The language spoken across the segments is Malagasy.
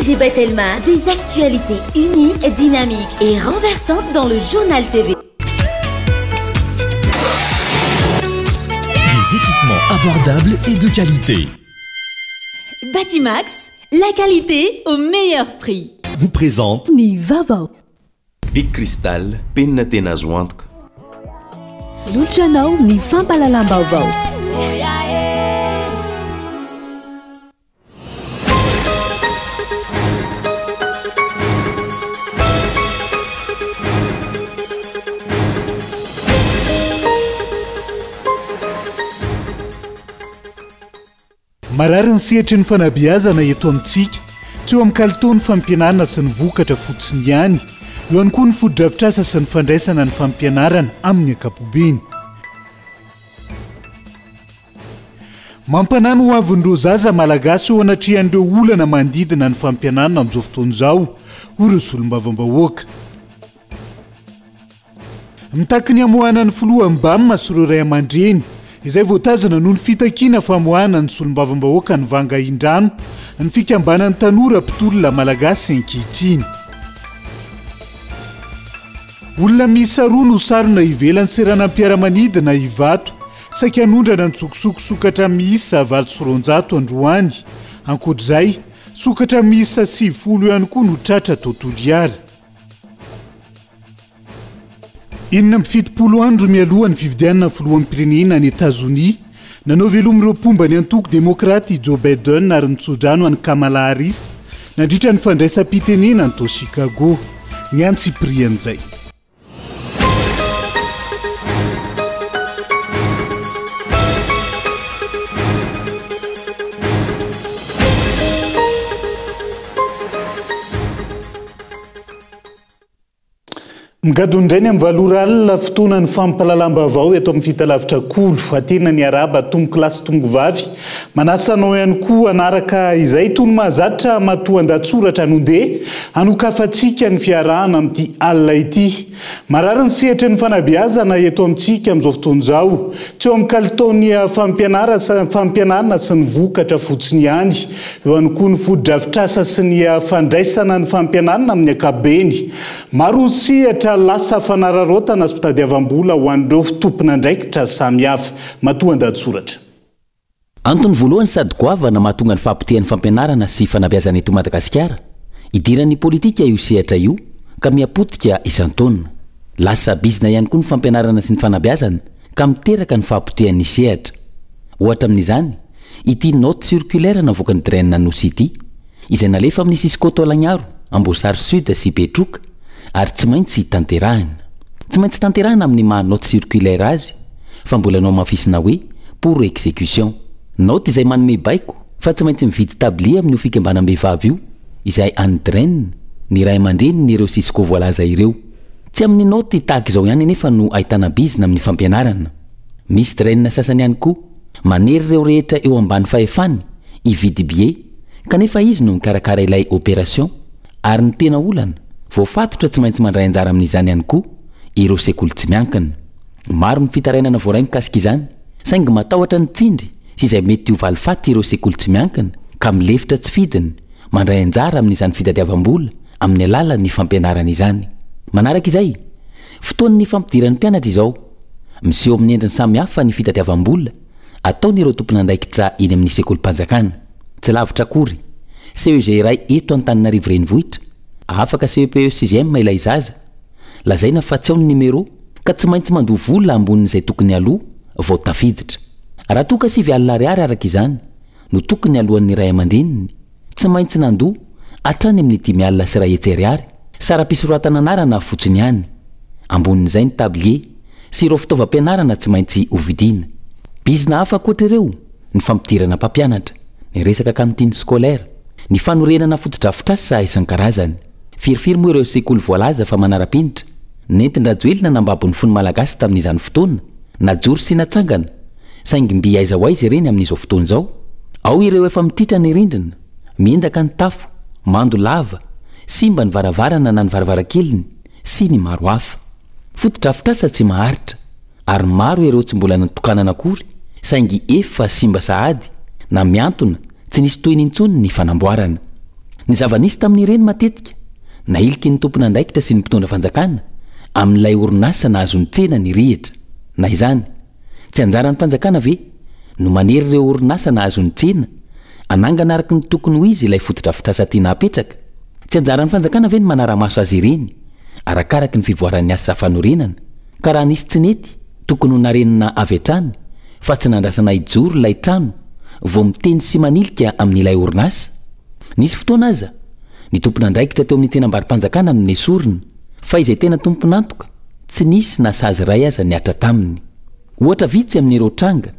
DG Batelma, des actualités uniques, dynamiques et renversantes dans le Journal TV. Des équipements abordables et de qualité. Batimax, la qualité au meilleur prix. Vous présente Ny vaovao. Bic Cristal, penina tena azo antoka. Lolotra anao ny fampahalalam-baovao. Marary ny sehatry ny fanabeazana eto amintsika. Tsy eo amin'ny kalitaon'ny fampianarana sy ny vokatra fotsiny ihany. Eo ihany koa ny fotodrafitrasa sy ny fandraisana ny fampianarana amin'ny ankapobeny. Mampanahy ny hoavin'ireo zaza malagasy eo anatrehan'ireo olana manodidina ny fampianarana amin'izao fotoana izao, hoy ireo solombavambahoaka. Mitaky ny hamoahana ny filoha Mbam sy ireo ray aman-dreny, izay voatazona noho ny fitakiana famoahana ny solombavambahoaka nivanga indrano, ny fikambanan'ny tanora mpitolona malagasy ankehitriny. Olona miisa roa no sarona ivelan'ny seranam-piaramanidina Ivato, saika hanondrana an-tsokosoko sokatra miisa 208 androany. Ankoatra izay, sokatra miisa 90 ihany koa no tratra tao Toliara. 76 andro mialoha ny fifidianana filoham-pirenena any Etazonia, nanao veloma ireo mpomba ny antoko Demokraty i Joe Biden ary nitsodrano an'i Kamala Harris nandritra ny fandraisam-pitenenany tao Chicago. Ny antsipirian'izay. Migadona indray ny amin'ny valo ora alina, fotoanan'ny fampahalalam-baovao eto amin'ny fitalavitra Kolo. Atena ny arahaba tompokolahy sy tompokovavy. Manasa anao ihany koa hanaraka izay toy ny mahazatra matoan-dahatsoratra no ndeha hanokafantsika ny fiarahana amin'ity alina ity. Marary ny sehatry ny fanabeazana eto amintsika amin'izao fotoana izao. Tsy eo amin'ny kalitaon'ny fampianarana sy ny vokatra fotsiny ihany. Eo ihany koa ny fotodrafitrasa sy ny fandraisana ny fampianarana amin'ny ankapobeny. Maro ny sehatra lasa fanararaotana sy fitadiavam-bola ho an'ireo tompon'andraikitra samihafa. Matoan-dahatsoratra. Antony voalohany sady goavana mahatonga ny fahapotehan'ny fampianarana sy fanabeazana eto Madagasikara, idiran'ny politika io sehatra io ka miha-potika isan-taona. Lasa bizina ihany koa ny fampianarana sy ny fanabeazana ka miteraka ny fahapotehan'ny sehatra. Ohatra amin'izany, ity note circulaire navoakan'ny Dren Anosy ity, izay nalefa amin'ny Cisco Taolagnaro, Amboasary Sud sy Betroka ary tsy maintsy tanterahina. Tsy maintsy tanterahina amin'ny maha note circulaire azy fa mbola nohamafisina hoe pour exécution. Note izay manome baiko fa tsy maintsy mividy tablier amin'io fikambanam-behivavy io izay an'ny Dren, ny ray aman-drenin'ireo Cisco voalaza ireo. Tsy amin'ny note tahaka izao ihany anefa no ahitana bizina amin'ny fampianarana. Misy Dren sasany ihany koa manery ireo rehetra eo ambany fahefany hividy billet kanefa izy no mikarakara ilay opération ary ny tena olana, voafatotra tsy maintsy mandray anjara amin'izany ihany koa ireo sekoly tsy miankina. Maro ny fitarainana voaray mikasika izany, saingy matahotra ny tsindry sy izay mety ho valifaty ireo sekoly tsy miankina ka milefitra tsy fidiny mandray anjara amin'izany fitadiavam-bola amin'ny alalan'ny fampianarana izany. Manaraka izay, fotoan'ny fampidiran'ny mpianatra izao. Miseho amin'ny endriny samihafa ny fitadiavam-bola ataon'ireo tompon'andraikitra eny amin'ny sekolim-panjakana. Tsy lavitra akory, CEG iray eto Antananarivo Renivohitra, afaka CEPE sixième ilay zaza, lazaina fa tsy ao ny numéro ka tsy maintsy mandoa vola ambonin'izay tokony haloa vao tafiditra. Raha toa ka 90 ariary araka izany no tokony haloan'ny ray aman-dreniny, tsy maintsy nandoa hatrany amin'ny 150 ariary, saram-pisoratana anarana fotsiny ihany. Ambonin'izay ny tablier sy ireo fitaovam-pianarana tsy maintsy hovidiana. Bizina hafa ankoatra ireo ny fampidirana mpampianatra, ny resaka cantine scolaire, ny fanorenana fotodrafitrasa isan-karazany. Firifiry moa ireo sekoly voalaza fa manara-penitra, nentin-dRajoelina nambabo ny fon'ny Malagasy tamin'izany fotoana, najoro sy natsangana, saingy mby aiza ho aiza ireny amin'izao fotoana izao? Ao ireo efa mitritra ny rindrina, miendaka ny tafo, mando lava, simba ny varavarana na ny varavarankeliny, sy ny maro hafa. Fotodrafitrasa tsy maharitra, ary maro ireo tsy mbola natokanana akory, saingy efa simba sahady na mihantona tsy nisy tohiny intsony ny fanamboarana. Ny zava-nisy tamin'ireny matetika, nailiky ny tompon'andraikitra sy ny mpitondra fanjakana amin'ilay orinasa nahazo ny tsena ny rihitra. Na izany, tsy anjaran'ny fanjakana ve no manery ireo orinasa nahazo ny tsena hanangana araka ny tokony ho izy ilay fotodrafitrasa tiana hapetraka? Tsy anjaran'ny fanjakana ve ny manara-maso azy ireny arakaraky ny fivoaran'ny asa fanorenana? Ka raha nisy tsy nety, tokony ho narenina avy hatrany fa tsy nandrasana hijoro ilay trano vao miteny sy manilika amin'ilay orinasa? Nisy fotoana aza, ny tompon'andraikitra teo amin'ny tsenam-barom-panjakana no nesorina, fa izay tena tompon'antoka, tsy nisy na sazy iray aza nihatra taminy. Ohatra vitsy amin'ireo tranga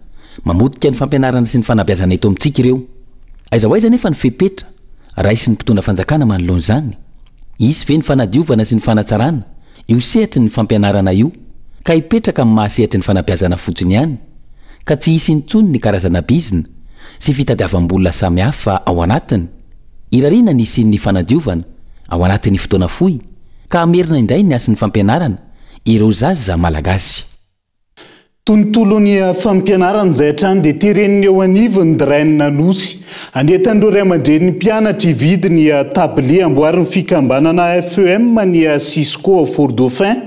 mamotika ny fampianarana sy ny fanabeazana eto amintsika ireo. Aiza ho aiza anefa ny fepetra raisin'ny mpitondra fanjakana manoloana izany? Hisy ve ny fanadiovana sy ny fanatsarana io sehatry ny fampianarana io ka hipetraka amin'ny maha sehatry ny fanabeazana fotsiny ihany ka tsy hisy intsony ny karazana bizina sy fitadiavam-bola samihafa ao anatiny? Irariana ny hisian'ny fanadiovana ao anatin'ny fotoana fohy ka hamerina indray ny hasin'ny fampianarana ireo zaza malagasy. Tontolon'ny fampianarana izay hatrany dia teren'ny eo anivon'ny Dren Anosy. Anentan'ireo ray aman-drenin'ny mpianatra hividy ny tablier amboarin'ny fikambanana FEM ny Cisco ao Fort Dauphin,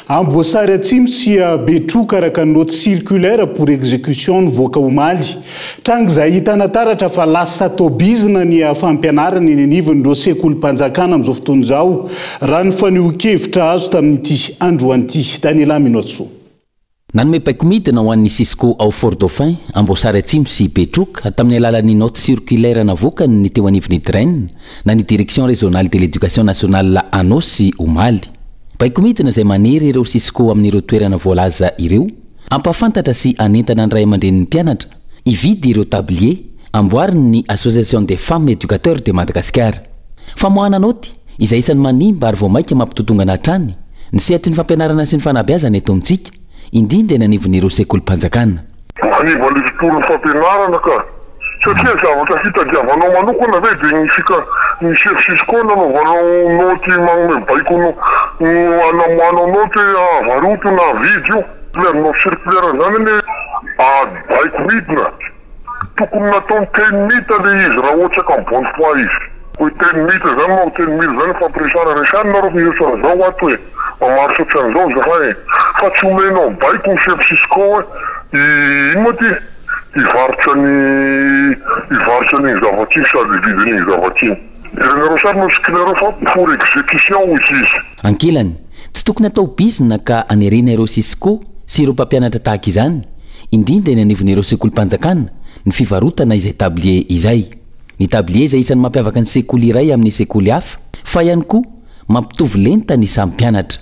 Amboasary Atsimo sy Betroka araka ny note circulaire pour exécution nivoaka omaly. Tranga izay ahitana taratra fa lasa atao bizina ny fampianarana eny anivon'ireo sekolim-panjakana amin'izao fotoana izao, raha ny fanehoan-kevitra azo tamin'ity androany ity. Daniela Minoatsoa. Nanome baiko midina ho an'ny Cisco ao Fort Dauphin, Amboasary Atsimo sy Betroka tamin'ny alalan'ny note circulaire navoakany ny teo anivon'ny DREN na ny Direction Régionale de l'Education Nationale Anôsy omaly. Baiko midina izay manery ireo Cisco amin'ireo toerana voalaza ireo Hampahafantatra sy hanentana ny ray aman-drenin'ny mpianatra hividy ireo tablier amboarin'ny Association des femmes éducateurs de Madagascar. Famoahana naoty izay isan'ny manimba ary vao mainka mampitotongana hatrany ny sehatry ny fampianarana sy ny fanabeazana eto amintsika, indrindra eny anivon'ireo sekolim-panjakana. Manimba ilay tontolon'ny fampianarana ka! Satria zavatra fitadiavanao manokana ve dia ny fika ny chef cisco nanaovanao naoty magnome baiko no no anamoahanao naoty hoe avaroto na avidy io. Ilay note circulaire zany anie ady baiko midina. Tokony nataony teny mita le izy raha ohatra ka bonne foi izy. Hoe teny mita zany manko teny mita zany ifampiresahana resahana nareo fa misy ohatran'izao ato e, mamaritra ohatran'izao zahay e. Fa tsy omenao baiko ny chef cisco hoe ino moa ty? Hivarotra ny hivarotra an'igny zavatra igny sady hividy an'igny zavatra igny. Jerenareo sary no sikinareo fa pour execution hoy izy. Ankilany, tsy tokony atao bizina ka hanerena ireo Cisco sy ireo mpampianatra tahaka izany, indrindra eny anivon'ireo sekolim-panjakana, ny fivarotana izay tablier izay. Ny tablier izay isan'ny mampiavaka ny sekoly iray amin'ny sekoly hafa, fa ihany koa mampitovy lenta ny samy mpianatra.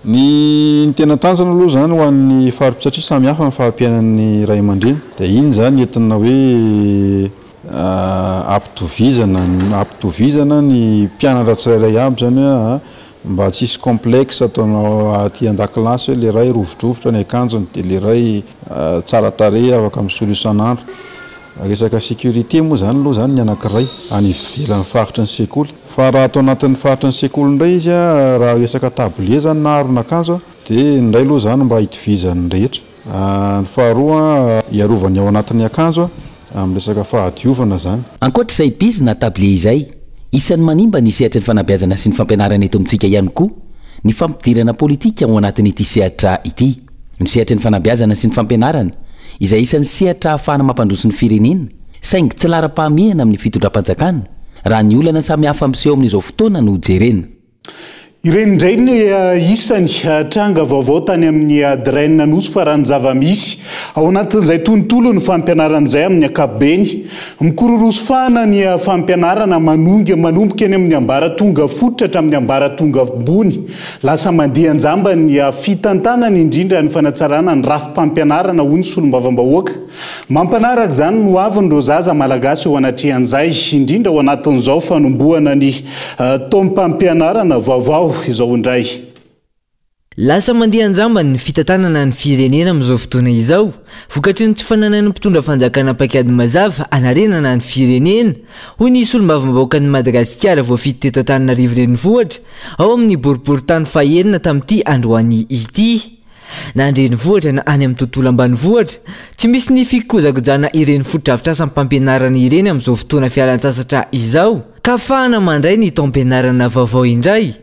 Ny tena tanjona aloha izany ho an'ny fari-, satria samy hafa ny fari-piainan'ny ray aman-dreny, dia iny izany entina hoe ampitovizana, ampitovizana ny mpianatra tsirairay aby izany hoe mba tsy hisy complexe ataonao aty an-dakilasy hoe le ray rovidrovitra ny akanjony dia le ray tsara tarehy afaka misolo isan'andro. Resaka sécurité moa izany aloha izany ny anankiray any ivelan'ny faritry ny sekoly. Fa raha ato anatin'ny faritry ny sekoly indray izy raha resaka tablier izany na aron'akanjo dia ny iray aloha izany mba hitovizan'ny rehetra. Ny faharoa hiarovany ao anatin'ny akanjo amin'ny resaka fahadiovana izany. Ankoatra izay bizina tablier izay, isan'ny manimba ny sehatry ny fanabeazana sy ny fampianarana eto amintsika ihany koa ny fampidirana politika ao anatin'ity sehatra ity. Ny sehatry ny fanabeazana sy ny fampianarana, izay isan'ny sehatra ahafahana mampandroso ny firenena, saingy tsy laharam-pahamehana amin'ny fitondram-panjakana, raha ny olana samihafa miseho amin'izao fotoana no jerena. Ireny indray ny isany tranga vaovao tany amin'ny Dren Anosy fa raha ny zava-misy ao anatin'izay tontolon'ny fampianarana izay amin'ny ankapobeny, mikororosy fahana ny fampianarana manonga manomboka eny amin'ny ambaratonga fototra hatramin'ny ambaratonga ambony. Lasa mandeha an-jambany ny fitantanana indrindra ny fanatsarana ny rafi-pampianarana hoy ny solombavambahoaka. Mampanaraka izany ny hoavin'ireo zaza malagasy eo anatrehan'izay, indrindra ao anatin'izao fanombohana ny taom-pampianarana vaovao izao indray. Lasa mandeha an-jambany ny fitantanana ny firenena amin'izao fotoana izao, vokatry ny tsy fananan'ny mpitondra fanjakana paikady mazava hanarenana ny firenena, hoy ny solombavambahoakan'i Madagasikara voafidy teto Antananarivo Renivohitra, ao amin'ny boriborintany fahenina tamin'ity androany ity. Na an-drenivohitra na any amin'ny tontolo ambanivohitra, tsy misy ny fikojakojana ireny fotodrafitrasam-pampianarana ireny amin'izao fotoana fialan-tsasatra izao ka afahana mandray ny taom-pianarana vaovao indray.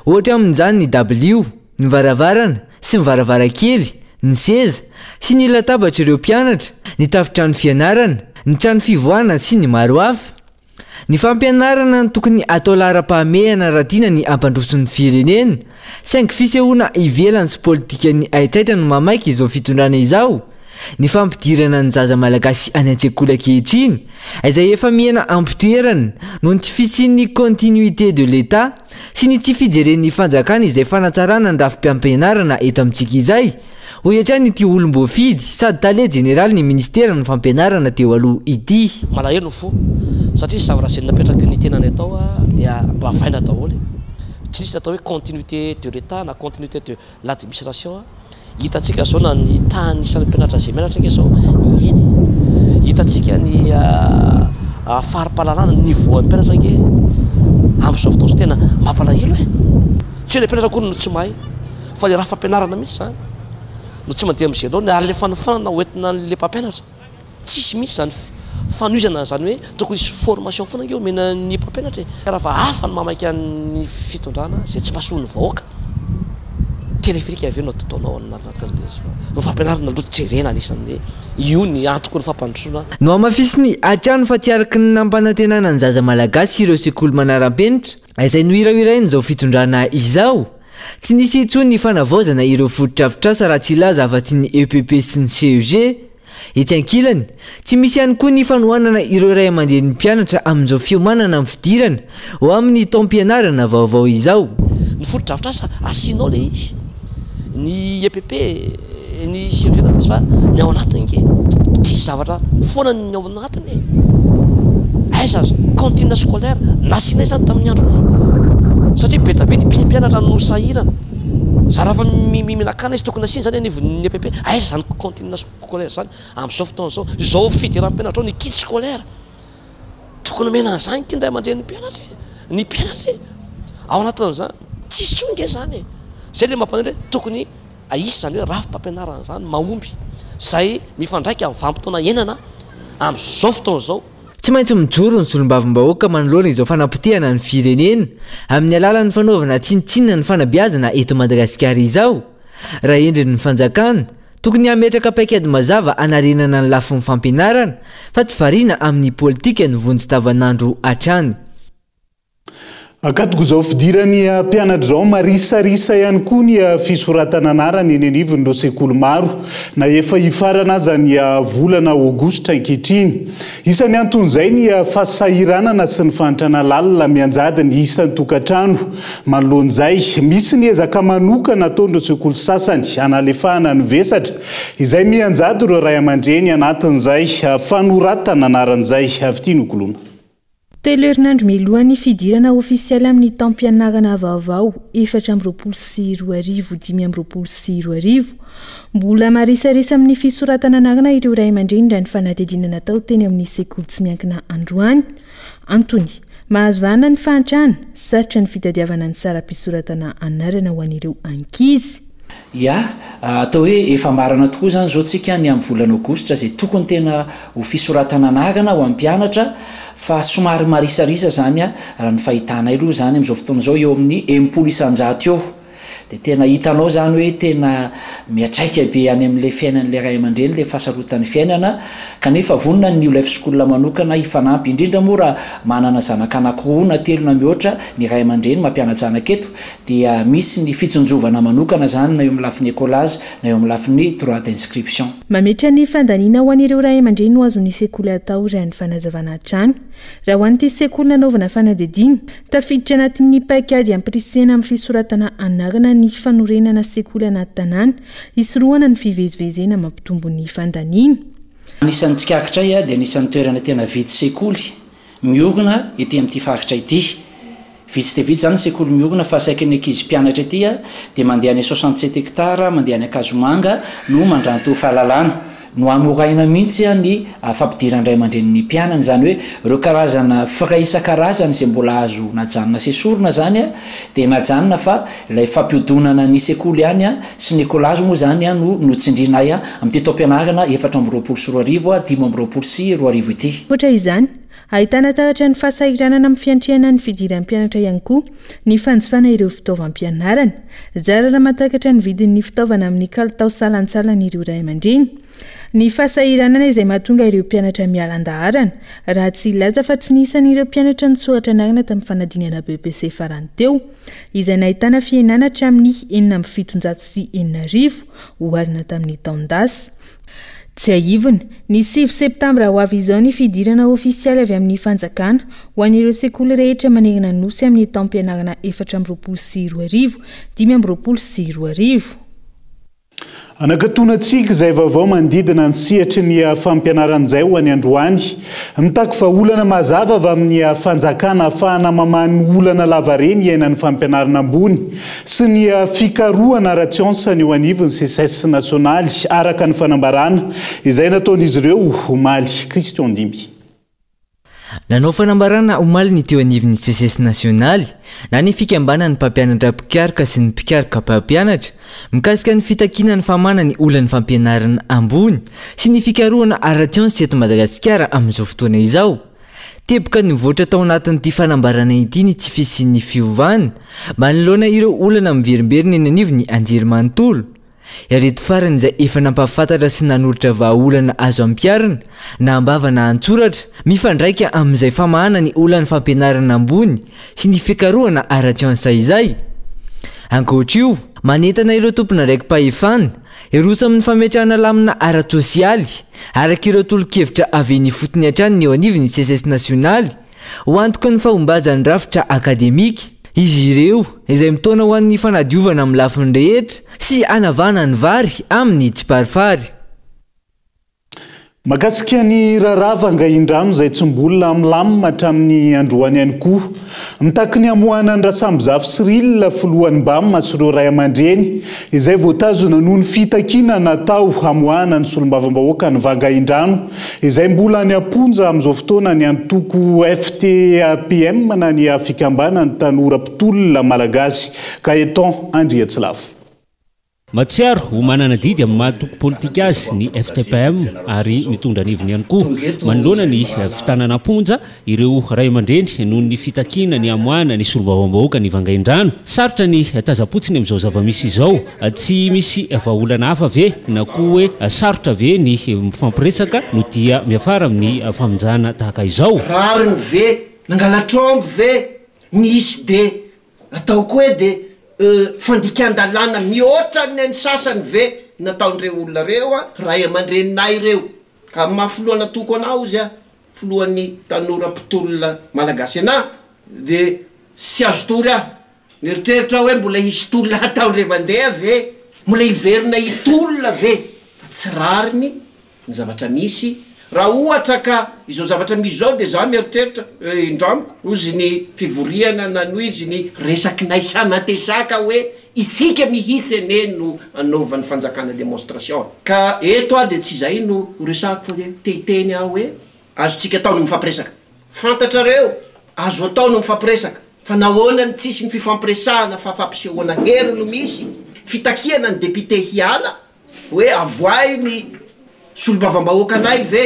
Ohatra amin'izany ny dabilio, ny varavarana sy ny varavarankely, ny seza sy ny latabatr'ireo mpianatra, ny tafontrano fianarana, ny trano fivoahana sy ny maro hafa. Ny fampianarana no tokony atao laharam-pahamehana raha tiana ny hampandroso ny firenena, saingy fisehoana ivelany sy politikan'ny haitraitra no mamaika izao fitondrana izao, ny fampidirana ny zaza malagasy any an-tsekoly ankehitriny, izay efa mihena am-pitoerana noho ny tsy fisian'ny continuité de l'Etat sy ny tsy fijeren'ny fanjakana izay fanatsarana ny rafi-pampianarana eto amintsika izay. Hoy hatrany ity olom-boafidy sady tale jeneralin'ny minisiteran'ny fampianarana teo aloha ity. Malahelo ny fo satria zavatra izay napetraky ny tenanay tao dia ravaina daholo. Tsy nisy ny atao hoe continuité de l'Etat na continuité de l'administration. Hitantsika izao na ny tahan'ny isan'ny mpianatra izay mianatra ange izao mihena e. Hitantsika ny fari-pahalalana, ny niveau an'ny mpianatra ange amin'izao fotoana izao tena mampalahelo e. Tsy hoe ilay mpianatra akory no tsy mahay. Fa le rafi-pampianarana mihitsy zany no tsy mandeha amin'izay laoniny ary le fanofanana hoentina an'le mpampianatra tsisy mihitsy zany fanohizana an'izany hoe tokony hisy formation foana ange omena ny mpampianatra e! Raha fa hafa ny mamaika ny fitondrana izay tsy mahasoa ny vahoaka, téléphérique avy eo no ataonao ao anatin'ilay izy fa ny fampianarana aloha jerena anisan'ny io ny antoky ny fampandrosoana. Nohamafisiny hatrany fa tsy araka ny nampanantenana ny zaza malagasy ireo sekoly manara-penitra izay nohirahirain'izao fitondrana izao. Tsy nisy intsony ny fanavaozana ireo fotodrafitrasa raha tsy hilaza afa-tsy ny EPP sy ny CEG. Etsy ankilany, tsy misy ihany koa ny fanohanana ireo ray aman-drenin'ny mpianatra amin'izao fiomanana amin'ny fidirana ho amin'ny taom-pianarana vaovao izao. Ny fotodrafitrasa asianao ilay izy, ny EPP, ny CEG fa ny ao anatiny ange tsisy zavatra foana ny ao anatiny e! Aiza aza cantine scolaire nasianay zany tamin'ny andronay satria be dia be ny mpianatra no sahirana zara fa mihinakana izy tokony asiana zany anivon'ny EPP aiza zany cantine scolaire zany amin'izao fotoana izao izao fidiran'ny mpianatra ao ny kit scolaire Tokony omena an'izany ity ny ray aman-drenin'ny mpianatra e! Ny mpianatra e! Ao anatin'izany, tsisy intsony nge izany e! Izay ilay mampalahelo hoe tokony hisy izany hoe rafi-pampianarana izany mahomby, izay mifandraika amin'ny vanim-potoana iainana amin'izao fotoana izao. Tsy maintsy mijoro ny solombavambahoaka manoloana izao fanapotehana ny firenena amin'ny alalan'ny fanaovana tsinontsinona ny fanabeazana eto Madagasikara izao. Raha endriny ny fanjakana, Tokony hametraka paikady mazava hanarenana ny lafiny fampianarana fa tsy variana amin'ny politikan'ny vonjy tavanandro hatrany. Ankatoko izao fidiran'ny mpianatra izao, marisarisa ihany koa ny fisoratana anarana eny anivon'ireo sekoly maro na efa hifarana aza ny volana aogositra ankehitriny. Isan'ny anton'izay ny fahasahiranana sy ny fahantrana lalina mianjady ny isan-tokantrano. Manoloana izay, misy ny ezaka manokana ataon'ireo sekoly sasany hanalefahana ny vesatra izay mianjady ireo ray aman-dreny anatin'izay fanoratana anarana izay. Fitia Nokoloana. Telo herinandro mialohan'ny fidirana ofisialy amin'ny taom-pianarana vaovao 2024 2025, mbola marisarisa amin'ny fisoratana anarana ireo ray aman-dreny raha ny fanadihadiana natao teny amin'ny sekoly tsy miankina androany. Antony, mahazo vahana ny fahantrana, sarotra ny fitadiavana ny saram-pisoratana anarana ho an'ireo ankizy. Ya, atao hoe efa marana tokoa izany izao tsika ny amin'ny volana aogositra izay tokony tena ho fisoratana anarana ho an'ny mpianatra fa somary marisarisa izany raha ny fahitanay aloha izany amin'izao fotoana izao eo amin'ny 60% eo. Dia tena hitanao izany hoe tena miatraika be any amin'ilay fiainan'ilay ray aman-dreny ilay fahasarotan'ny fiainana, kanefa vonona ny New Life School manokana hifanampy, indrindra moa raha manana zanaka anankiroa na telo na mihoatra ny ray aman-dreny mampiana-janaka eto, dia misy ny fitsinjovana manokana izany na eo amin'ny lafiny écolage na eo amin'ny lafiny droit d'inscription. Mametra ny fandaniana ho an'ireo ray aman-dreny ho azon'ny sekoly atao raha ny fanazavana hatrany. Raha ho an'ity sekoly nanaovana fanadihadiana, Tafiditra anatin'ny paikady ampirisihana amin'ny fisoratana anarana ny fanorenana sekoly anaty tanàna, hisorohana ny fivezivezena mampitombo ny fandaniana. Anisan'ny tsikaritray dia anisan'ny toerana tena vitsy sekoly miorina ety amin'ity faritra ity. Vitsy dia vitsy izany ny sekoly miorina fa saiky ny ankizy mpianatra ety dia mandeha any 67 hectares, mandeha any Ankazomanga no mandranto fahalalana. Nohamoraina mihitsy ny fampidiran-dray aman-dreny ny mpianany, izany hoe ireo karazana frais isan-karazany izay mbola azo najanona sy esorina izany dia najanona fa ilay fampiodonana ny sekoly ihany sy ny ekolazy moa izany no notsindrinay amin'ity taom-pianarana 2024, 2025 ity. Ankoatra izany, ahitana taratra ny fahasahiranana amin'ny fiantrehana ny fidiran'ny mpianatra ihany koa ny fanjifana ireo fitaovam-pianarana. Zara raha mahatakatra ny vidin'ny fitaovana amin'ny kalitao salantsalany ireo ray aman-dreny. Ny fahasahiranana izay mahatonga ireo mpianatra miala an-daharana, raha tsy hilaza fa tsy ny isan'ireo mpianatra nisoratra anarana tamin'ny fanadinana BEPC farany teo, izay nahitana fihenana hatramin'ny 6706 oharina tamin'ny taon-dasa. Tsiahivina, ny sivy septambra ho avy izao ny fidirana ofisialy avy amin'ny fanjakana ho an'ireo sekoly rehetra manerana ny Nosy amin'ny taom-pianarana 2024, 2025. Anakatonantsika izay vaovao manodidina ny sehatry ny fampianarana izay ho an'ny androany. Mitaky vahaolana mazava avy amin'ny fanjakana ahafahana mamaha ny olana lavareny iainan'ny fampianarana ambony sy ny fikarohana ara-tsiansa ny eo anivon'ny Seces nasionaly, araka ny fanambarana izay nataon'izy ireo omaly. Christian Ndimby. Nanao fanambarana omaly ny teo anivon'ny Seces nasionaly, na ny fikambanan'ny mpampianatra mpikaroka sy ny mpikaroka mpampianatra, mikasika ny fitakiana ny famahana ny olan'ny fampianarana ambony sy ny fikarohana ara-tsiansa eto Madagasikara amin'izao fotoana izao. Teboka nivoatra tao anatin'ity fanambarana ity ny tsy fisian'ny fiovana manoloana ireo olana miverimberina eny anivon'ny anjerimanontolo. Ireto farany izay efa nampahafantatra sy nanolotra vahaolana azo ampiharina, na am-bava na an-tsoratra, mifandraika amin'izay famahana ny olan'ny fampianarana ambony sy ny fikarohana ara-tsiansa izay. Ankoatra io, manentana ireo tompon'andraiki-pahefana hiroso amin'ny fametrahana lamina ara-tsosialy araka ireo tolo-kevitra avy eny ifotony hatrany ny eo anivon'ny Seces nasionaly ho antoky ny fahombazan'ny rafitra akademika. Izy ireo izay mitaona ho an'ny fanadiovana amin'ny lafiny rehetra sy hanavahana ny vary amin'ny tsiparifary. Mahakasika ny raharaha Vangaindrano izay tsy mbola milamina hatramin'ny androany ihany koa. Mitaky ny hamoahana an'i Rasambozafy Cyril, filohan'ny Bam sy ireo raiamandreny izay voatazona noho ny fitakiana natao hamoahana ny solombavambahoakan'i Vangaindrano izay mbola any am-ponja amin'izao fotoana ny antoko FTPM na ny Fikambanan'ny Tanora Mpitolona Malagasy, Gaëtan Andriatsilafo. Mahatsiaro ho manana adidy amin'ny maha antoko politika azy ny FTPM ary mitondra ny heviny ihany koa manoloana ny fitanana am-ponja ireo ray aman-dreny noho ny fitakiana ny hamoahana ny solombavambahoaka ny Vangaindrano. Sarotra ny tazam-potsiny amin'izao zava-misy izao. Tsy misy vahaolana hafa ve na koa hoe sarotra ve ny mifampiresaka no dia miafara amin'ny famonjana tahaka izao? Rariny ve? Nangalatr'omby ve? Nisy de Ataoko hoe de fandikan-dalàna mihoatra ny an'ny sasany ve nataon'ireo olona ireo an, ray aman-dreninay ireo, ka amin'ny maha filoha nataoko anah ozy ah, filohan'ny tanora mpitolona malagasy anah, de tsy azo tory aho, mieritreritra aho hoe mbola hisy tolona hataondre mandeha ve, mbola hiverina hitolona ve, fa tsy rariny ny zavatra misy, raha ohatra ka izao zavatra misy izao dia za mieritreritra eh indramiko ozy ny fivoriana nanoizy ny resakinay sanatesaka hoe isika mihitsy anie no anaovan'ny fanjakana demonstration ka eto aho dia tsy izay no ho resahako fa hoe te hiteny aho hoe azontsika atao ny mifampiresaka fantatrareo azo atao ny mifampiresaka fa nahoana no tsisy ny fifampiresahana fa fampisehoana hery no misy fitakiana ny député hiala Hoe avoahy ny solombavambahoakanay ve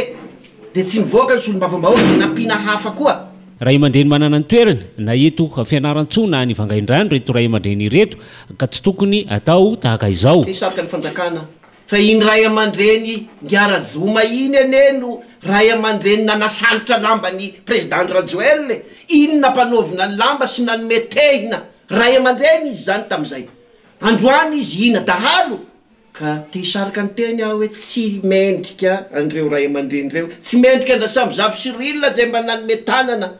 dia tsy mivoaka ny solombavambahoaka dia nampiana hafa koa? Ray aman-dreny manana ny toerany na eto Fianarantsoa na any Vangaindrano ireto ray aman-dreny ireto ka tsy tokony atao tahaka izao. Hisarika ny fanjakana fa iny ray aman-dreny Ngiarazoma iny anie no ray aman-dreny nanasalotra lamba ny Président Andry Rajoelina e! Iny nampanaovina ny lamba sy nanome tehina ray aman-dreny izy izany tamin'izay. Androany izy hina dahalo ka te hisarika ny teny aho hoe tsy mendrika an'ireo ray aman-dreny ireo, tsy mendrika an-dRasambozafy Cyril izay mba nanome tanana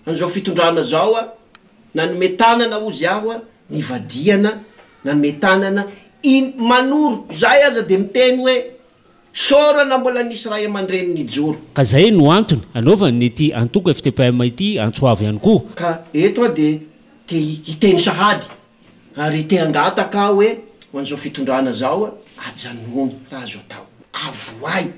an'izao fitondrana izao aho, nanome tanana hozy aho nivadihana, nanome tanana iny manoro, izahay aza dia miteny hoe Isaorana mbola nisy ray aman-dreny nijoro. Ka zay no antony anaovany ity antoko FTPM ity antso avo ihany koa. Ka eto aho dia te hiteny sahady ary te hangataka aho hoe ho an'izao fitondrana izao, ajanony raha azo atao. Avoahy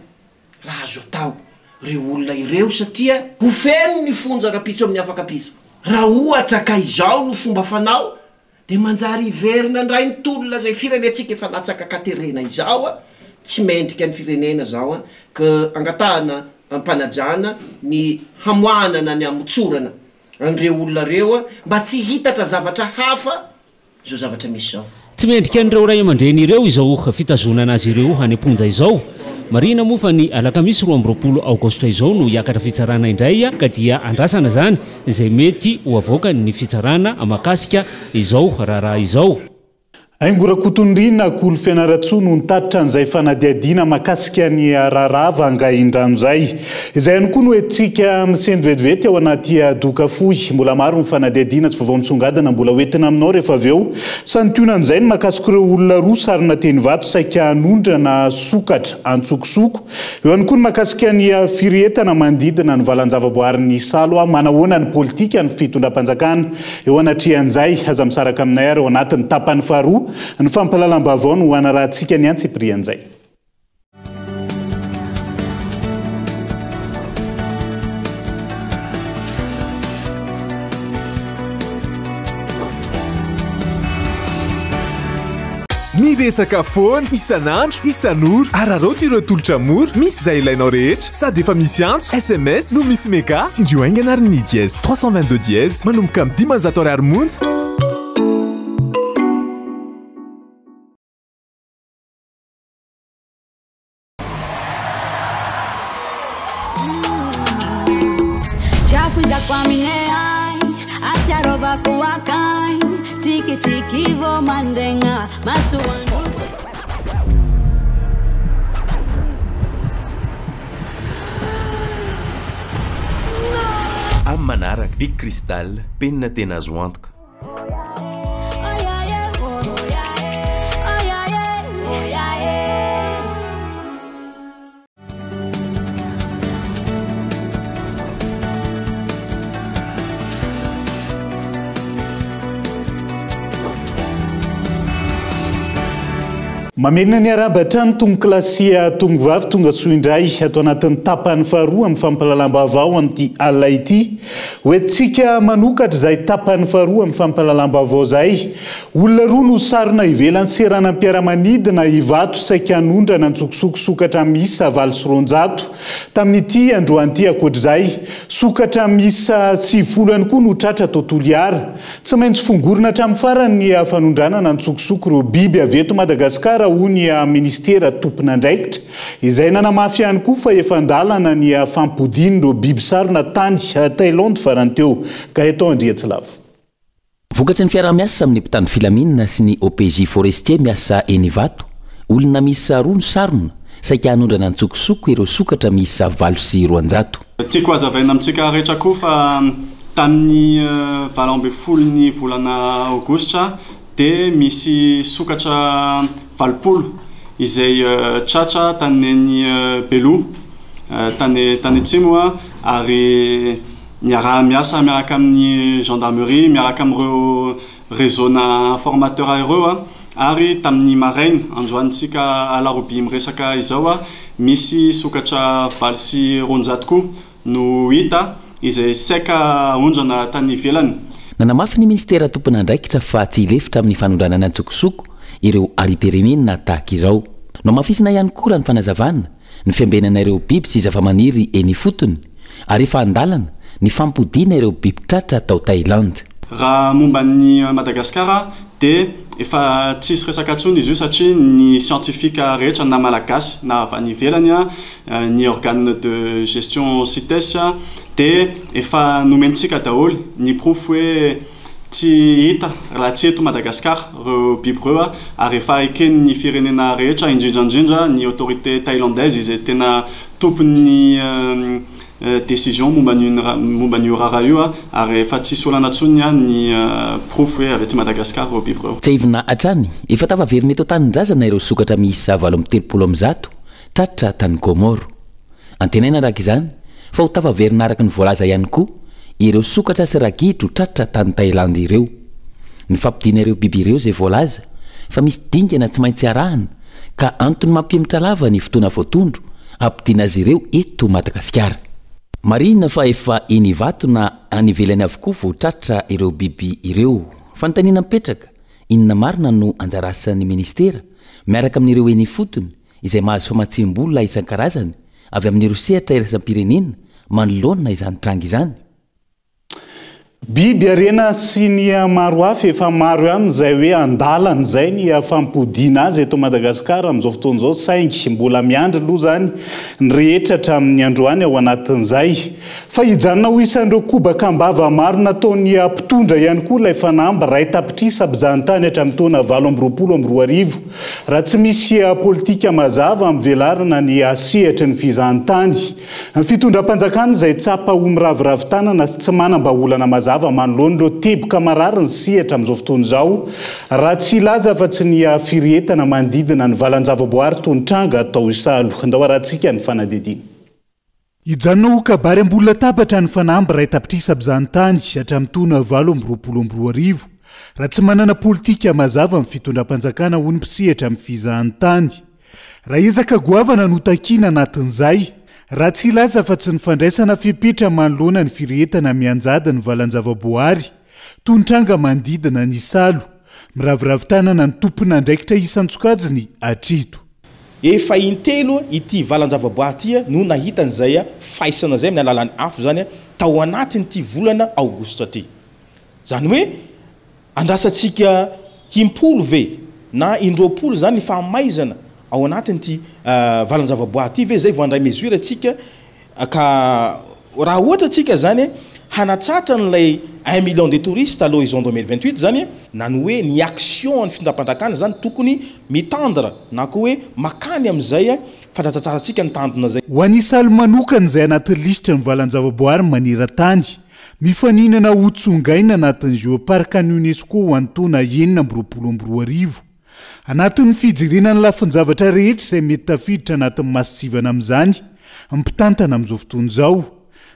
raha azo atao ireo olona ireo satria ho feno ny fonja rapitso amin'ny afakapitso. Raha ohatra ka izao no fomba fanao dia manjary hiverina indray ny tolona izay firenentsika efa latsaka katerena izao a! Tsy mendrika ny firenena izao a! Ka angatahana am-panajana ny hamoahana na ny hamotsorana an'ireo olona ireo a! Mba tsy hitatra zavatra hafa izao zavatra misy izao. Tsy mendrika an'ireo ray aman-dreny ireo izao fitazonana azy ireo any am-ponja izao. Marihina moa fa ny alakamisy 22 aogositra izao no hiakatra fitsarana indray ka dia andrasana izany izay mety ho avoakan'ny fitsarana mahakasika izao raharaha izao. Haingo Rakotonirina, Kolo Fianarantsoa no nitatitra an'izay fanadihadiana mahakasika ny raharaha Vangaindrano izay. Izay ihany koa no entintsika misento vetivety ao anaty doka fohy. Mbola maro ny fanadihadiana tsy vaovao misongadina mbola ho entina aminao rehefa avy eo. Santionan'izay ny mahakasika ireo olona roa sarona teny Ivato saika hanondrana sokatra antsokosoko. Eo ihany koa ny mahakasika ny firehetana manodidina ny valan-javaboaharin'ny Isalo. Manahoana ny politikan'ny fitondram-panjakana eo anatrehan'izay? Aza misaraka aminay ary ao anatin'ny tapany faharoa ny fampahalalam-baovao no hanarahantsika ny antsipirian'izay. Miresaka foana, isan'andro, isan'ora. Araraoty ireo tolotra mora, misy izay ilainao rehetra. Sady efa misy antso, sms, no misy mega. Tsindrio haingana ary ny dièse 322 dièse manomboka amin'ny 500 ariary monja. Amin'ny manaraka, Bic Cristal, penina tena azo antoka. Mamerina ny arahaba hatrany tompokolahy sy tompokovavy tonga soa indray ato anatin'ny tapany faharoa amin'ny fampahalalam-baovao amin'ity alina ity. Hoentintsika manokatra izay tapany faharoa amin'ny fampahalalam-baovao izay. Olona roa no sarona ivelan'ny seranam-piaramanidina Ivato saika hanondrana antsokosoko sokatra miisa 208 tamin'ity androany ity. Ankoatra izay, sokatra miisa 90 ihany koa no tratra tao Toliara. Tsy maintsy fongorina hatramin'ny farany ny fanondranana antsokosoko ireo biby avy eto Madagasikara hoy ny minisitera tompon'andraikitra. Izay nanamafy ihany koa fa efa an-dalana ny fampodian'ireo biby sarona tany Thaïlande farany teo. Gaëtan Andriantsilavo. Vokatry ny fiaraha-miasa amin'ny mpitandro filaminana sy ny OPJ forestier miasa eny Ivato, olona miisa roa no sarona, saika hanondrana an-tsokosoko ireo sokatra miisa 208. Tiako hazavaina amintsika rehetra koa fa tamin'ny 18 ny volana aogositra dia misy sokatra 80 izay tratra tany eny Beloha, tany tany atsimo ary Miaraha-miasa miaraka amin'ny gendarmerie, miaraka amin'ireo réseau-na informateur ireo ary tamin'ny maraina androanitsika alarobia miresaka izao, misy sokatra 208 koa no hita izay saika aondrana tany ivelany. Nanamafy ny minisitera tompon'andraikitra fa tsy hilefitra amin'ny fanondranana an-tsokosoko ireo harem-pirenena tahaka izao. Nohamafisina ihany koa raha ny fanazavana ny fiambenana ireo biby sy zavamaniry eny ifotony ary efa an-dalana ny fampodiana ireo biby tratra tao Thaïlande. Raha momba an'i Madagasikara dia efa tsisy resaka intsony izy io satria ny scientifique rehetra na malagasy na avy any ivelany, ny organe de gestion Cites dia efa nomentsika daholo ny porofo hoe Tsy hita raha tsy eto Madagascar ireo biby ireo ary efa eken'ny firenena rehetra indrindra indrindra ny autorité thailandaise izay tena tompon'ny décision momba an'io raharaha io ary efa tsisy olana intsony ny porofo hoe avy aty Madagascar ireo biby ireo. Tsiahivina hatrany, efa tafaverina eto an-tanindrazana ireo sokatra miisa 138 tratra tany Comores. Antenaina araka izany fa ho tafaverina araka ny voalaza ihany koa ireo sokatra sy ragidro tratra tany Thaïlande ireo. Ny fampodiana ireo biby ireo izay voalaza fa misy dingana tsy maintsy arahana ka antony mampihemotra lava ny fotoana voatondro hampodiana azy ireo eto Madagasikara. Marihina fa efa eny Ivato na any ivelany avokoa vao tratra ireo biby ireo. Fanontaniana mipetraka, inona marina no anjara asan'ny minisitera miaraka amin'ireo eny ifotony izay mahazo famatsiam-bola isan-karazany avy amin'ireo sehatra iraisam-pirenena manoloana izany tranga izany? Biby harena sy ny maro hafa efa maro ihany izay hoe andalana izay ny fampodiana azy eto Madagasikara amin'izao fotoana izao saingy mbola miandry aloha izany ny rehetra hatramin'ny androany ao anatin'izay. Fa hijanona ho isan'ireo kobaka am-bava maro nataon'ny mpitondra ihany koa ilay fanamby iray tapitrisa mpizahantany hatramin'ny taona 2028 raha tsy misy politika mazava amin'ny velarana ny sehatry ny fizahantany. Ny fitondram-panjakana izay tsapa ho miraviravy tanana sy tsy manam-bahaolana mazava manoloana ireo teboka marary ny sehatra amin'izao fotoana izao, raha tsy hilaza afa-tsy ny firehetana manodidina ny valan-javaboary toy ny tranga tao Isalo. Ndao harahantsika ny fanadihadiana. Hijanona ho kabary ambony latabatra ny fanamby iray tapitrisa mpizahantany hatramin'ny taona 2028, raha tsy manana politika mazava ny fitondram-panjakana hoy ny mpisehatra amin'ny fizahantany. Raha ezaka goavana no takiana anatin'izay, raha tsy hilaza afa-tsy ny fandraisana fepetra manoloana ny firehetana mianjady ny valan-javaboary, toy ny tranga manodidina an'Isalo. Miraviravy tanana ny tompon'andraikitra isan-tsokajiny hatreto. Efa intelo ity valan-javaboary ity no nahita an'izay faisana izay amin'ny alalan'ny afo izany tao anatin'ity volana aogositra ity. Izany hoe Andrasantsika impolo ve na indroapolo izany ny fahamaizana ao anatin'ity valan-javaboary ity ve zay vao handray mesure tsika ka raha ohatra tsika zany hanatratra an'ilay un million de touristes à l'horizon 2028 zany na ny hoe ny action an'ny fitondram-panjakana zany tokony mi-tendre na koa hoe makany amin'izay fanatratsarantsika ny tanjona zay. Ho an'i Isalo manokana izay anatin'ny lisitry ny valan-javaboary maneran-tany, Mifaninana ho tsongaina anatin'ny Geopark an'ny Unesco ho an'ny taona 2026. Anatin'ny fijerena ny lafin-javatra rehetra izay mety tafiditra anatin'ny masontsivana amin'izany ny mpitantana amin'izao fotoana izao.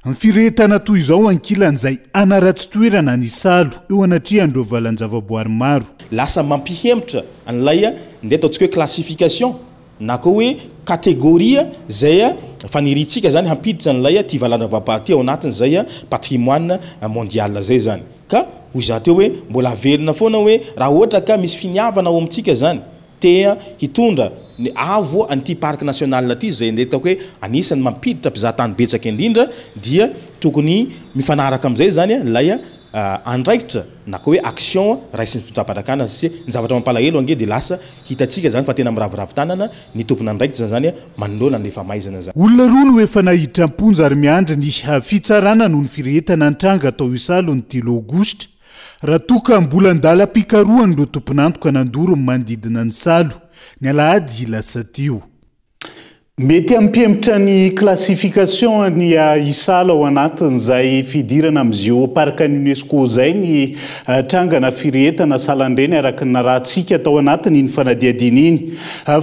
Ny firehetana toy izao ankilan'izay hanaratsy toerana ny Isalo eo anatrehan'ireo valan-javaboary maro. Lasa mampihemotra an'ilay ndeha ataontsika hoe classification Na koa hoe catégorie izay faniriantsika izany hampiditra an'ilay ity valan-dravabary ity ao anatin'izay patrimoine mondial izay izany. Ka hoy izaho teo hoe mbola averina foana hoe raha ohatra ka misy finiavana ao amintsika izany te hitondra ny avo an'ity parc national ity izay ndeha ataoko hoe anisan'ny mampiditra mpizahatany betsaka indrindra dia tokony mifanaraka amin'izay izany ilay andraikitra na koa hoe action raisin'ny fitondram-panjakana satria ny zavatra mampalahelo ange dia lasa hitantsika izany fa tena miraviravy tanana ny tompon'andraikitra izany manoloana an'ilay famaizana izany. Olona roa no efa naiditra am-ponja ary miandry ny fitsarana noho ny firehetana nitranga tao Isalo ny telo aogositra, raha toa ka mbola an-dalam-pikarohana ireo tompon'antoka nandoro ny manodidina an'Isalo, ny alahady lasa teo. Mety hampihemotra ny classification ny Isalo ao anatin'izay fidirana amin'ny Géoparc an'ny Unesco izay ny trangana firehetana salan'ireny araka ny narahantsika tao anatin'iny fanadihadiana iny.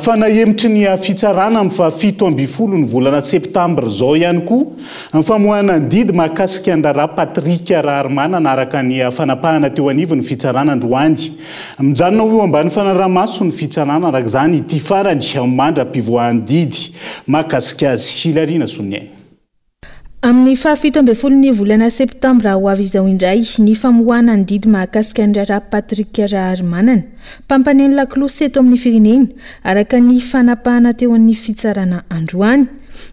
Fa nahemotry ny fitsarana amin'ny faha 17 ny volana septambra izao ihany koa ny famoahana ny didy mahakasika ny raharaha Patrick Raharimanana araka ny fanapahana teo anivon'ny fitsarana androany. Mijanona ho eo ambany fanaraha-maso ny fitsarana araka izany ity farany mandra-pivoahan'ny didy mahakasika azy. Hilariana Soniaina. Amin'ny faha 17 ny volana septambra ho avy izao indray ny famoahana ny didy mahakasika ny raharaha Patrick Raharimanana, mpampaneno lakolosy eto amin'ny firenena, araka ny fanapahana teo an'ny fitsarana androany.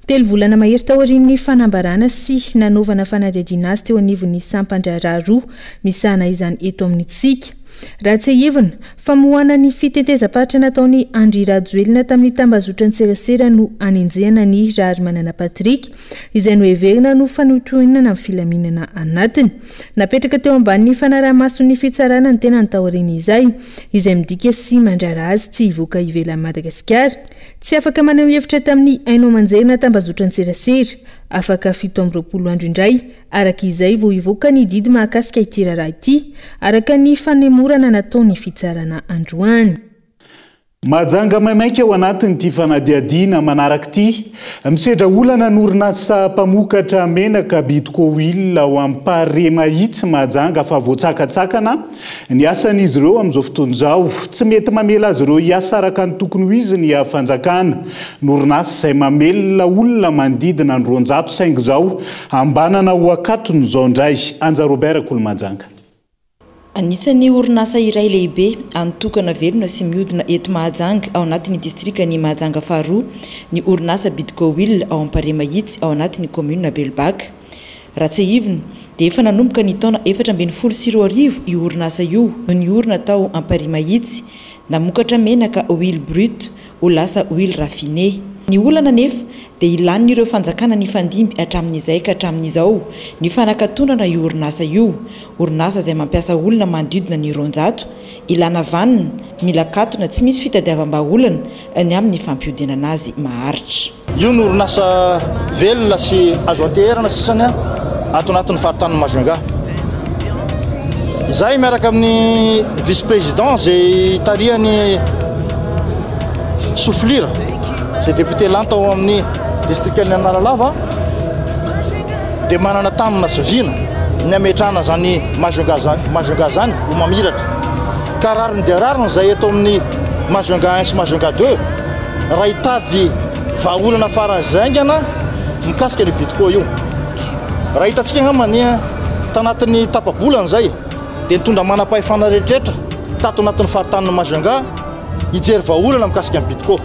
Telo volana mahery taorian'ny fanambarana sy nanaovana fanadihadiana azy teo anivon'ny sampan-draharaha roa misahana izany eto amintsika. Raha tsiahivina, famohana ny fitetezam-paritra nataon'i Andry Rajoelina tamin'ny tambazotran-tserasera no anenjehana an'i Raharimanana Patrick, izay noheverina no fanohintohinana ny filaminana anatiny. Napetraka teo ambanin'ny fanaraha-mason'ny fitsarana ny tenany taorian'izay, izay midika sy mandrara azy tsy hivoaka ivelan'i Madagasikara. Tsy afaka maneho hevitra tamin'ny haino aman-jery na tambazotran-tserasera, afaka 27 andro indray, Araka izay vao hivoaka ny didy mahakasika ity raharaha ity, araka ny fanemorana nataon'ny fitsarana androany. Mahajanga maimaika ao anatin'ity fanadihadiana manaraka ity. Misedra olana ny orinasa mpamokatra menaka Bidco Oil ao Amparemahitsy Mahajanga fa voatsakatsakana ny asan'izy ireo amin'izao fotoana izao. Tsy mety mamela azy ireo hiasa araka ny tokony ho izy ny fanjakana. Ny orinasa izay mamelona olona manodidina ny 200 saingy izao ambanana ho akatony izao indray. Anja Robert Kolomajanga. Anisan'ny orinasa iray lehibe anotokana velona sy mihodina eto Mahajanga ao anatin'ny distrikan'i Mahajanga faharoa ny orinasa Bidco Oil ao Amparemahitsy ao anatin'ny kaominina Belobaka. Raha tsiahivina dia efa nanomboka ny taona 2014 io orinasa io no niorina tao Amparimahitsy, namokatra menaka huile brute ho lasa huile raffinée. Ny olana anefa dia ilàn'ireo fanjakana nifandimby hatramin'izay ka hatramin'izao ny fanakatonana io orinasa io, orinasa izay mampiasa olona manodidina ny 200, ilàna vanona, mila akatona tsy misy fitadiavam-bahaolana ny amin'ny fampihodinana azy maharitra. Io no orinasa velona sy azo anteherana sisany ato anatin'ny faritanin'i Majunga. Izahay miaraka amin'ny vice président izay tarihan'i Souflira, izay député lany tao amin'ny distrikan'i Analalava dia manana tanjona sy vina ny hametrahana izany Majunga Majunga izany ho mamiratra. Ka rariny dia rariny izay eto amin'ny Majunga 1 sy Majunga 2 raha hitady vahaolana faran'izay haingana mikasika an'io Bidco io. Raha hitantsika angamba ny tanatin'ny tapa-bolana izay dia nitondra manam-pahefana rehetrarehetra tato anatin'ny faritanin'i Majunga hijery vahaolana mikasika ny Bidco.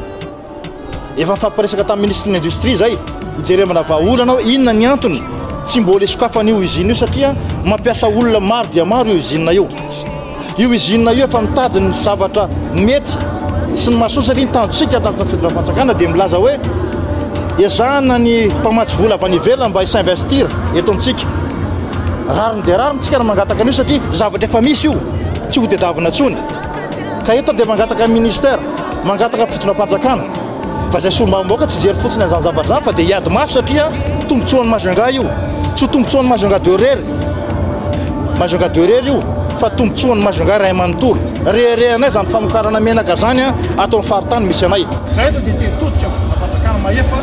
Efa nifampiresaka tamin'ny minisitry ny industrie izay hijerevana vahaolana hoe inona ny antony tsy mbola isokafana io usine io satria mampiasa olona maro dia maro io usine io. Io usine io efa mitady ny zavatra mety sy ny mahasoa satria ny tanjontsika ato anatin'ny fitondram-panjakana dia milaza hoe ezahana ny mpamatsy vola avy any ivelany mba hi-s'investir eto amintsika. Rariny dia rariny tsika raha mangataka an'io satria zavatra efa misy io, tsy ho tedavina intsony. Ka eto dia mangataka ny ministère, mangataka ny fitondram-panjakana fa izay solombavambahoaka tsy hijery fotsiny an'izany zavatra izany fa dia hiady mafy satria tombotsoan'i Majunga io. Tsy ho tombotsoan'i Majunga de irery, Majunga de irery io fa tombotsoan'i Majunga iray manontolo. Reharehanay izany famokarana menaka izany ato amin'ny faritany misy anay. Ka eto dia te hitodika amin'ny fitondram-panjakana mahefa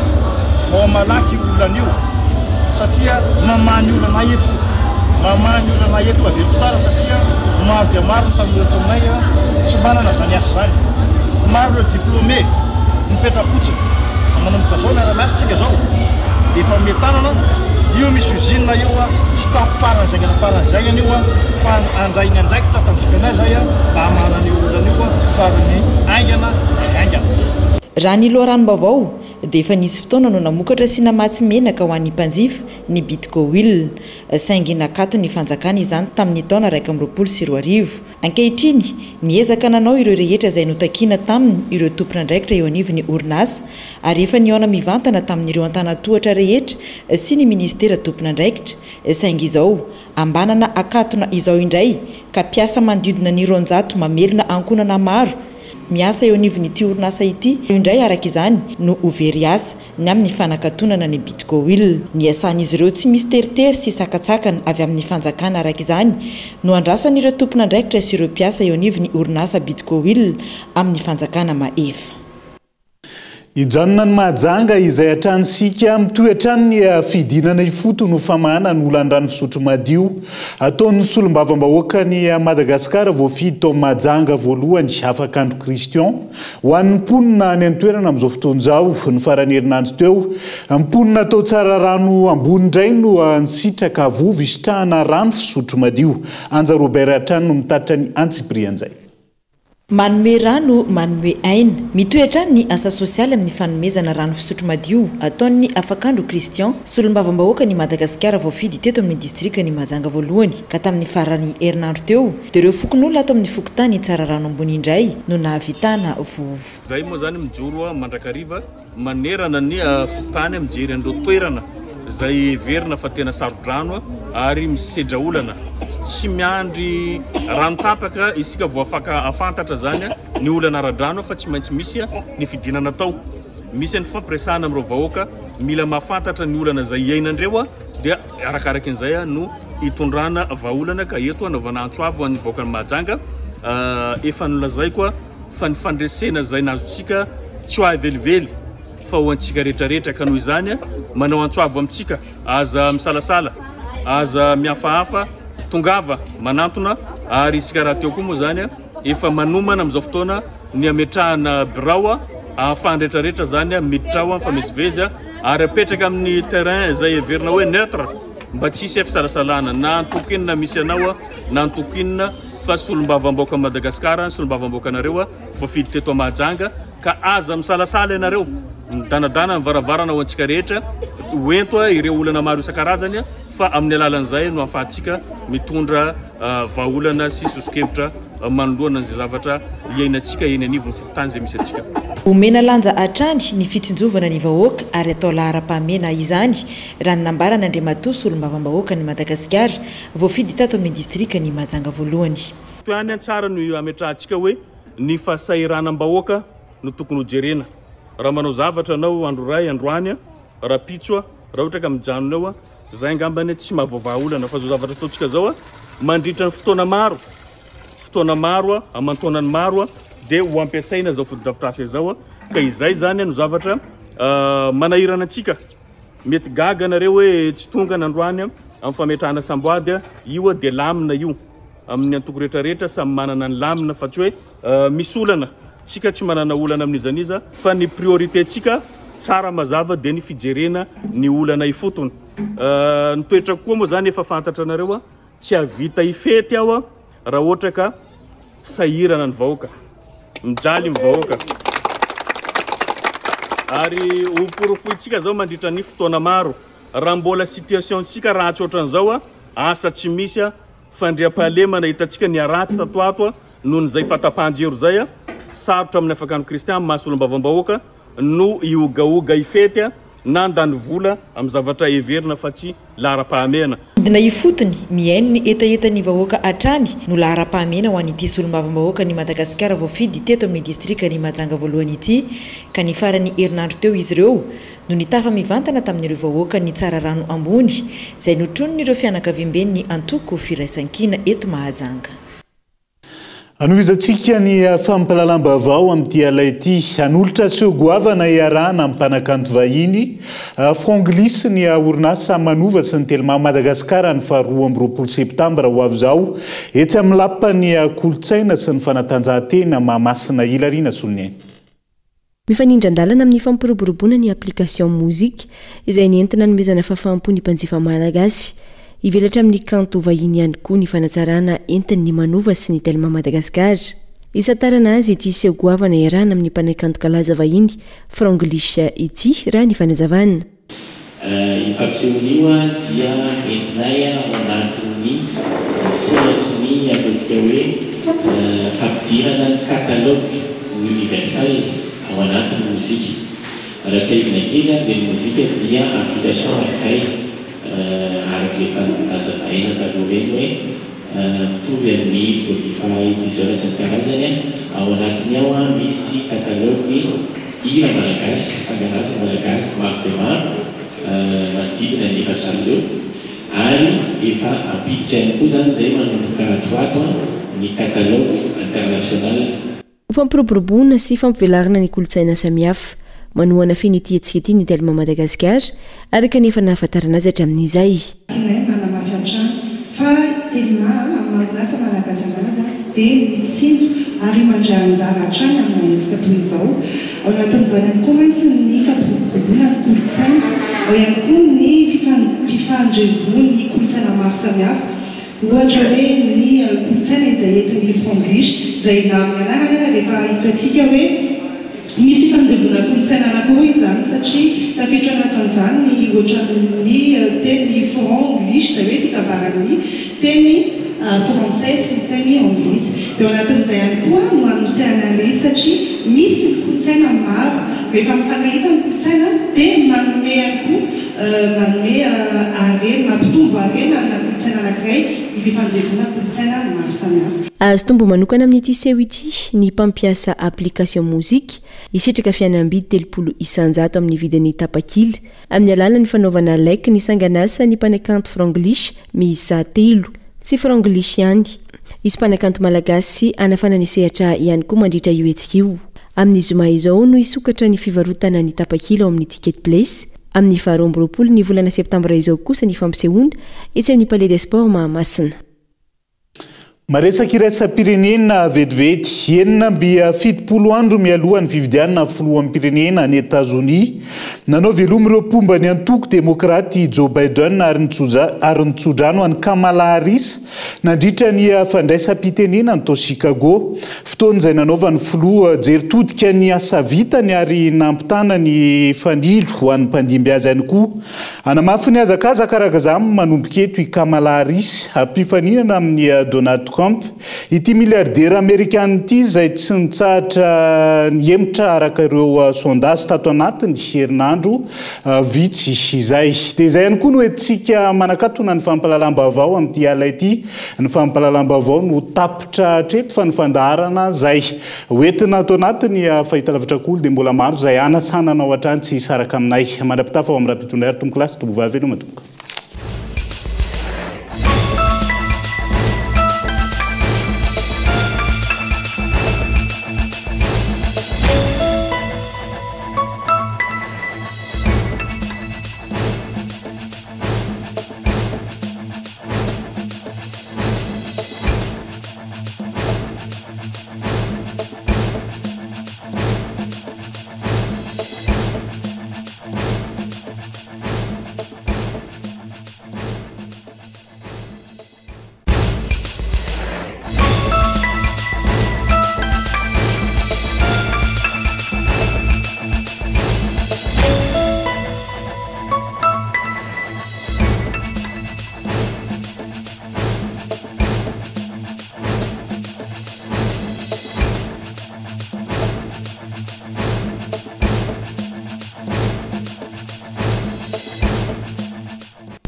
vao malaky io olana io satria mamaha ny olanay eto io, mamaha ny olanay eto io, averiko tsara satria maro dia maro ny tanora eto aminay tsy manana izany asa izany, maro ireo diplômé mipetra-potsiny fa manomboka izao miara-miasa isika izao dia efa miha tanana, io misy usine io sokafy faran'izay haingana faran'izay haingana io fa handray ny andraikitra tandrify anay izay mba hamahana an'io olana io faran'ny haingana dia haingana. Raha ny loharanom-baovao dia efa nisy fotoana no namokatra sy namatsy menaka ho an'ny mpanjifa ny Bidco Oil, saingy nakaton'ny fanjakana izany tamin'ny taona 2021. Ankehitriny, miezaka nanao ireo rehetra izay notakiana taminy ireo tompon'andraikitra eo anivon'ny orinasa ary efa nihaona mivantana tamin'ireo antanantohatra rehetra sy ny minisitera tompon'andraikitra, saingy izao ambanana akatona izao indray ka mpiasa manodidina ny 200 mamelona ankohonana maro miasa eo anivon'ity orinasa ity indray araka izany no ho very asa ny amin'ny fanakatonana ny Bidco Oil. Ny iasan'izy ireo tsy misy teritery sy sakantsakana avy amin'ny fanjakana araka izany no andrasan'ireo tompon'andraikitra sy ireo mpiasa eo anivon'ny orinasa Bidco Oil amin'ny fanjakana mahefa. Hijanona any Mahajanga izay hatrany isika. Mitohy hatrany ny fidinana ifotony ho famahana ny olan'ny rano fisotro madio ataon'ny solombavambahoakan'i Madagasikara voafidy tao Mahajanga voalohany, Afakandro Christian. Ho an'ny mponina any an-toerana amin'izao fotoana izao, ny faran'ny herinandro teo, mponina tao Tsararano ambony indray no nisitraka vovo hisitrahana rano fisotro madio. Anja Robert hatrany no mitatitra ny antsipirian'izay. Manome rano, manome aina. Mitohy hatrany ny asa sosialy amin'ny fanomezana rano fisotro madio ataon'ny Afakandro Christian, solombavambahoakan'i Madagasikara voafidy teto amin'ny distrikan'i Mahajanga voalohany, ka tamin'ny faran'ny herinandro teo dia ireo fokonolona ato amin'ny fokontany Tsararano Ambony indray no nahavitana vovo. Izahay moa izany mijoro mandrakariva manerana ny fokontany mijery an'ireo toerana izay heverina fa tena saro-drano ary misedra olana. Tsy miandry rano tapaka isika vao afaka hahafantatra izany ny olana ara-drano fa tsy maintsy misy ny fidinana atao. Misy ny fifampiresahana amin'ireo vahoaka, mila mahafantatra ny olana izay iainandreo dia arakaraky an'izay no hitondrana vahaolana ka eto anaovana antso avo ho an'ny vahoakan'i Mahajanga. Efa nolazaiko. fa ny fandresena izay nazontsika tsy ho ahy velively fa ho antsika rehetra rehetra ka noho izany manao antso avo amintsika aza misalasala aza mihafahafa tongava manantona ary isika rahateo koa moa izany efa manomana amin'izao fotoana ny hametrahana birao ahafahan'ny rehetra rehetra izany miditra ao mifamezivezy ary apetraka amin'ny terrain izay heverina hoe neutre mba tsy hisy fisalasalana na antoko inona misy anao na antoko inona fa solombavambaokan'i Madagasikara ny solombavambaokanareo voafidy teto Mahajanga ka aza misalasala ianareo midanadana ny varavarana ho antsika rehetra ho ento ireo olana maro isan-karazany fa amin'ny alalan'izay no ahafahantsika mitondra vahaolana sy soso-kevitra manoloana an'izay zavatra iainantsika eny anivon'ny fokontany izay misy antsika. Omena lanja hatrany ny fitsinjovana ny vahoaka ary atao laharam-pahamehana izany, raha ny nambaran'Andriamatoa Solombavambahoakan'i Madagasikara, voafidy tato amin'ny distrikan'i Mahajanga voalohany. Toy tsara no ametrahantsika hoe ny fahasahiranam-bahoaka no tokony ho jerena. Raha manao zavatra anao andro iray androany, rahampitso, raha ohatra ka mijanona eo, izay angambany tsy mahavoavaha olana. Fa izao zavatra ataontsika izao, mandritra ny fotoana maro, fotoana maro, aman-taonany maro, dia ho ampiasaina izao fotodrafitrasa izao. Ka izay izany no zavatra manahirana antsika. Mety gaga nareo hoe tsy tonga nandroany amin'ny fametrahana samboady, io dia lamina io. Amin'ny antoko rehetra rehetra samy manana ny lamina fa tsy hoe misy olana, tsika tsy manana olana amin'iza n'iza fa ny priorité tsika tsara mazava dia ny fijerena ny olana ifotony. Ny toetrako koa moa zany efa fantatra anareo, tsy hahavita hifety aho raha ohatra ka sahirana ny vahoaka, mijaly ny vahoaka. Ary ho porofointsika zao mandritra ny fotoana maro, raha mbola situation tsika ratsy ohatran'izao, asa tsy misy, fandriampahalemana hitantsika niharatsy tato ato noho izay fahatapahan-jiro izay, sarotra amin'ny afakandro Christian amin'ny maha solombavambahoaka no hihogahoga hifety na handany vola amin'ny zavatra heverina fa tsy laharam-pahamehana. Midina ifotony, mihaino ny hetahetan'ny vahoaka hatrany no laharam-pahamehana ho an'ity solombavambahoakan'i Madagasikara voafidy teto amin'ny distrikan'i Mahajanga voalohany ity ka ny faran'ny herinandro teo izy ireo no nitafa mivantana tamin'ireo vahoakan'i Tsararano Ambony izay notronin'ireo fianakaviamben'ny antoko Firaisankina eto Mahajanga. Hanohizantsika ny fampahalalam-baovao amin'ity alina ity. Hanolotra seho goavana iarahana amin'ny mpanakanto vahiny, Franglish ny orinasa Manova sy ny Telma Madagascar ny faha 22 septambra ho avy izao, etsy amin'ny Lapan'ny kolontsaina sy ny fanatanjahantena Mahamasina Hilariana Soloniaina. Mifanindran-dalana amin'ny fampiroboroboana ny application Moozik izay nentina hanomezana fahafaham-po ny mpanjifa malagasy. Hivelatra amin'ny kanto vahiny ihany koa ny fanatsarana entin'ny Manova sy ny Telma Madagascar. Hisantarana azy ity seho goavana iarahana amin'ny mpanakanto kalaza vahiny Franglish ity raha ny fanazavana. Io fampisehoana io dia entinay ao anatin'ny sehatry ny ataontsika hoe fampidirana ny catalogue ny universal ao anatin'ny mozika. Raha tsiahivina kely dia ny mozika dia application anankiray araka ilay efa nazavaina taloha ireny hoe mitovy amin'ny Spotify, Deezer sy ny karazany. Ao anatiny ao misy catalogue hira malagasy, sangan'asa malagasy maro dia maro, manodidina ny 40 eo. Ary efa hampiditra ihany koa izany izay manomboka ato ho ato ny catalogue international. Ho fampiroboroboana sy fampivelarana ny kolontsaina samihafa. Manohana feno ity hetsika ity ny Telma Madagasikara, araka ny efa nahafantarana azy hatramin'izay. Tianay manamafy hatrany fa Telma amin'ny maha orinasa malagasy anazy dia mitsinjo ary mandray anjara hatrany amina hetsika toy izao. Ao anatin'izany ihany koa mantsy ny fampiroboroboana ny kolontsaina, ao ihany koa ny fifandrevoan'ny kolontsaina maro samihafa. Ohatra hoe ny kolontsaina izay entin'ny Franglish, izay na amin'ny anarany ara dia efa hitantsika hoe misy fifanjevoana kolontsaina anankiroa izany satria tafiditra ao anatin'izany ny ohatran'ny teny Franglish izay hoe fitambaran'ny teny frantsay sy ny teny anglisy. Dia ao anatin'izay ihany koa no hanosehana an'ilay izy satria misy ny kolontsaina maro. Rehefa mifankahita ny kolontsaina dia manome ihany koa Manome harena, mampitombo harena amina kolontsaina anankiray ny fifanjevoana kolontsaina maro samihafa. Azo tombo manokana amin'ity seho ity ny mpampiasa application mozika hisitraka fihenam-bidy 30% amin'ny vidin'ny tapakila amin'ny alalan'ny fanaovana like ny sangan'asan'ny mpanakanto Franglish miisa telo. Tsy franglish ihany. Hisy mpanakanto malagasy hanafana ny sehatra ihany koa mandritra io hetsika io. Amin'ny zoma izao no hisokatra ny fivarotana ny tapakila ao amin'ny Ticket Place. Amin'ny faha 22 ny volana septambra izao kosa ny fampisehoana etsy amin'ny Palais des Sports Mahamasina. Maresaka iraisam-pirenena vetivety, 76 andro mialoha ny fifidianana filoham-pirenena any Etazonia, nanao veloma ireo mpomba ny antoko Demokraty i Joe Biden ary ary nitsodrano an'i Kamala Harris nandritra ny fandraisam-pitenenany tao Chicago. Fotoana izay nanaovan'ny filoha jery todika ny asa vitany ary nampitana ny fanilo ho an'ny mpandimby azy ihany koa. Hanamafy ny hazakazaka araka izany manomboka eto i Kamala Harris, mpifaninana amin'i Donald Trump. Ity miliardera amerikana ity izay tsy nitsahatra nihemotra araka ireo sondage tato anatin'ny herinandro vitsy izay. Dia izay ihany koa no entintsika manakatona ny fampahalalam-baovao amin'ity alina ity. Ny fampahalalam-baovao no tapitra hatreto fa ny fandaharana izay Ho entina ato anaty ny fahitalavitra Kolo dia mbola maro izay hanasana anao hatrany tsy hisaraka aminay. Mandra-pitafa ao amin'ny Rapitondrary tompokolahy sy tompovavy veloma tompoko.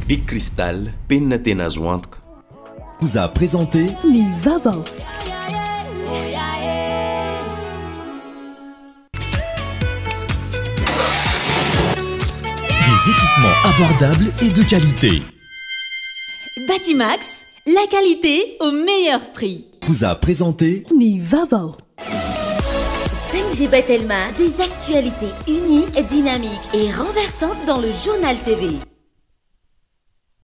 Bic Cristal, penina tena azo antoka. Vous a présenté Ny vaovao. Des équipements abordables et de qualité. Batimax, la qualité au meilleur prix. Vous a présenté Ny vaovao. 5G by Telma, des actualités uniques, dynamiques et renversantes dans le journal TV.